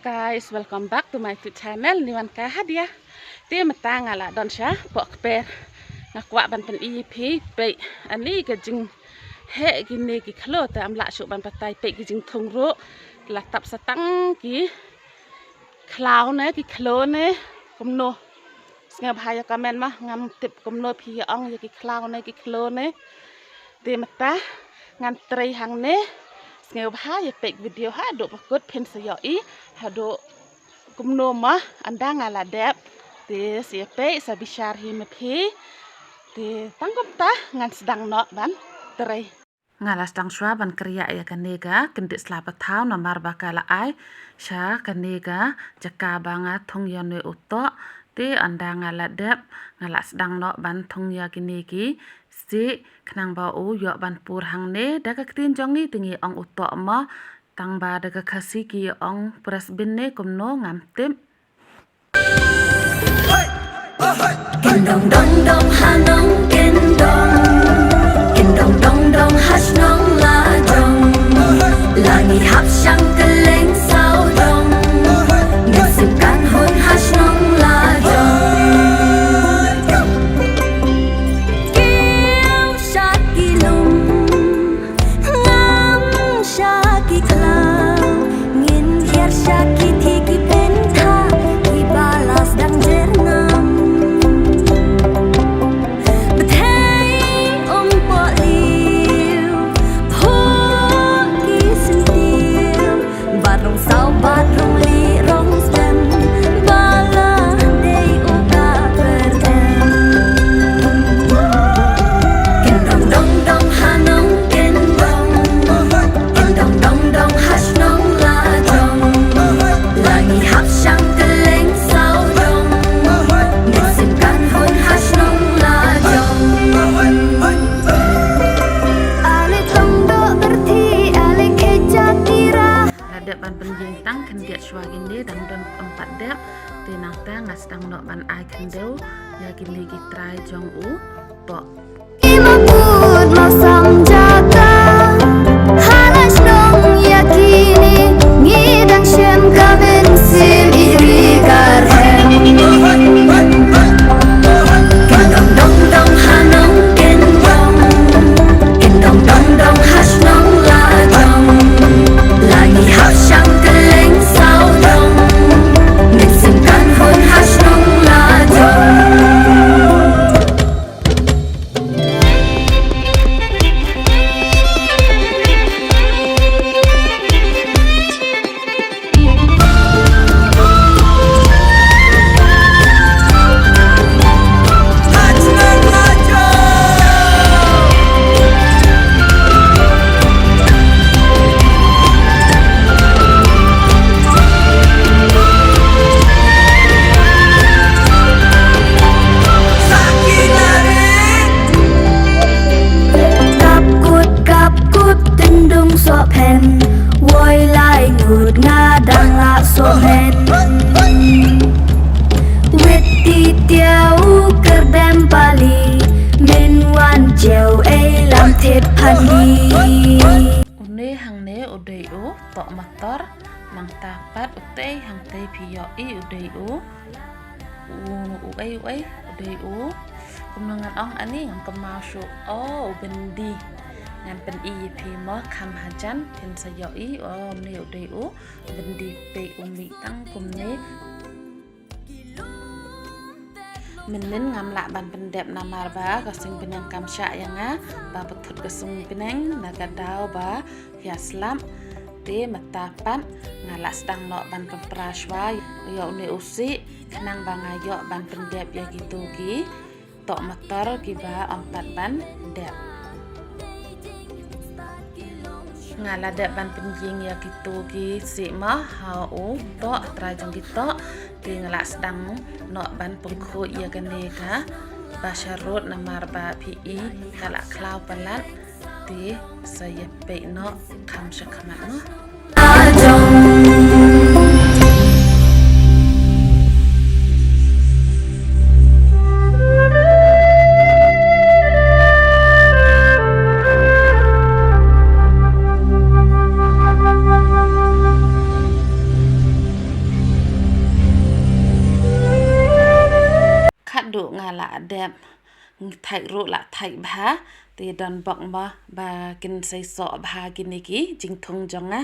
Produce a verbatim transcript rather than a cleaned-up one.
Guys, welcome back to my YouTube channel. Ni wan ka hadia. Te mynta nga la don sha poh kper. Nga kwah ban pyni ïa phi peit ani ka jingheh kine ki khlaw, te ym lah shuh ban batai, peit ki jingthung ruh. La tap sa tang ki khlaw ne, ki khlaw ne kumno. Sngewbha ïa comment ma, ngam tip kumno phi ïa ong ïa ki khlaw ne, ki khlaw ne. Te mynta ngan trei hangne. Sngewbha ïa peit video haduh ba kut, phin sa ïohi haduh kumno ma, ynda nga la dep. Te sa ïa peit, sa bishar hi ma phi. Te tang kumta ngan sdang noh ban trei. Nga la sdang shuwa ban kyrïah ïa kane ka kyndit sla pathaw namar ba ka la ai sha kane ka jaka ba nga thung ïa une u toh. Te ynda nga la dep, nga la sdang noh ban thung ïa kine ki siej khnang ba u ïoh ban pur hangne. Da ka ktien jong ngi te ngi ong u toh mo, tang ba da ka Khasi ki ong press bean ne kumno ngam tip. Kin dong dong dong ha nong kin dong. Kin dong dong dong ha shnong la jong. La ngi hap shang kylleng sawdong. Ngin sim kan hun ha shnong la jong. Kiew sha ki lum, ngam sha ki khlaw, ngin hiar sha ki thik ki pynthak, kiba la sdang jer ngam. Bthei um poh liw, phuh ki syntiew, bad rong saw bad rong lieh rong slem, ba la dei u ka pyrthei. Kin dong dong dong ha nong kin dong. Kin dong dong dong ha shnong la jong. La ngi hap shang kylleng sawdong. Ngin sim kan hun ha shnong la jong. Ale tong doh byrthi, ale kheja kira. La dep ban pynïeng tang khyndiat shuwa kine, dang don ym pat dep. Te nangta nga sdang noh ban ai khyndew ïa kine ki trai jong u toh. Ki maput mawsam jaka, ha la shnong ïa kine, ngi dang shem ka mynsiem iri ka rhem. Kin dong dong dong ha nong kin dong. Kin dong dong dong ha shnong la jong. La ngi hap shang kylleng sawdong. Ngin sim kan hun ha shnong la jong. Kap kut kap kut tyndong soh phen. Woi lai ngut nga dang lah soh men. Wit ti tiaw kyrdem pali, men wan jeu ei lam thit phandi. Une hangne u dei u toh motor, nangta pat utei hangtei phi ïohi u dei u, u, uei uei u dei u. Kumno ngan ong ani, ngam kynmaw shuh. O, u byndi. Ngan pyni ïa phi mo, kham hajan phin sa ïohi. O, une u dei u byndi, peit u mih tang kumne. Mynnin ngam lah ban pyndep namar ba ka suiñ bneng kam shah ïa nga, ba pynthut ka suiñ bneng na ka daw ba ïa slap. Te mynta pat nga lah sdang noh ban pynpra shuwa ïa une u siej khnang ba nga ïoh ban pyndep ïa kito ki toh motor kiba ym pat ban dep. Nga la dep ban pynïeng ïa kito ki siej mo ha u toh, trai jong ki toh. Te nga lah sdang noh ban pynkhuid ïa kane kaba sharud namar ba phi i ka la khlaw palat. Te sa ïa peit noh kham shakhmat noh. nga la dep, ngi thait ruh la thait bha, te don bok mo ba kin sei soh bha kine ki jingthung jong nga.